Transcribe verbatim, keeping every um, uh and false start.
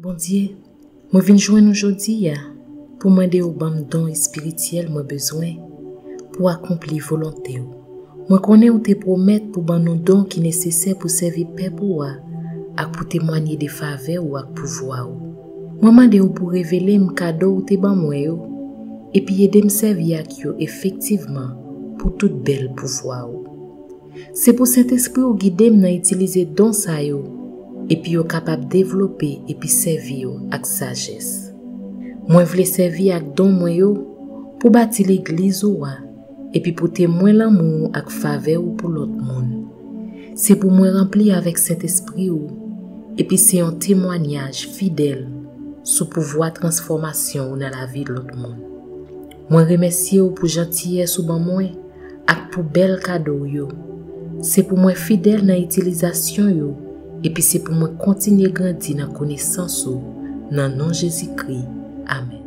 Bondye, mwen vin jwenn ou jodi a pou mande w ban m don espirityèl mwen bezwen pou akonpli volonte w. Mwen konnen ou te pwomèt pou ban nou don ki nesesè pou sèvi pèp ou a ak pou temwanye de favè ou ak pouvwa ou. Mwen mande w pou revele m kado ou te ban mwen yo, epi ede m sèvi ak yo efektivman pou tout bèl pouvwa ou. Se pou Sentespri w gide m nan itilize don sa yo, epi yo kapab devlope epi sèvi yo ak sajès. Mwen vle sèvi ak don mwen yo pou bati legliz ou a, epi pou temwen lanmou w ak favè ou pou lòt moun. Se pou mwen ranpli avèk Sentespri ou, epi se yon temwanyaj fidèl sou pouvwa transfòmasyon ou nan lavi lòt moun. Mwen remèsye w pou jantiyès ou ban mwen ak pou bèl kado w yo. Se pou mwen fidèl nan itilizasyon yo, epi se pou mwen kontinye grandi nan konesans ou, nan non Jezikri. Amèn.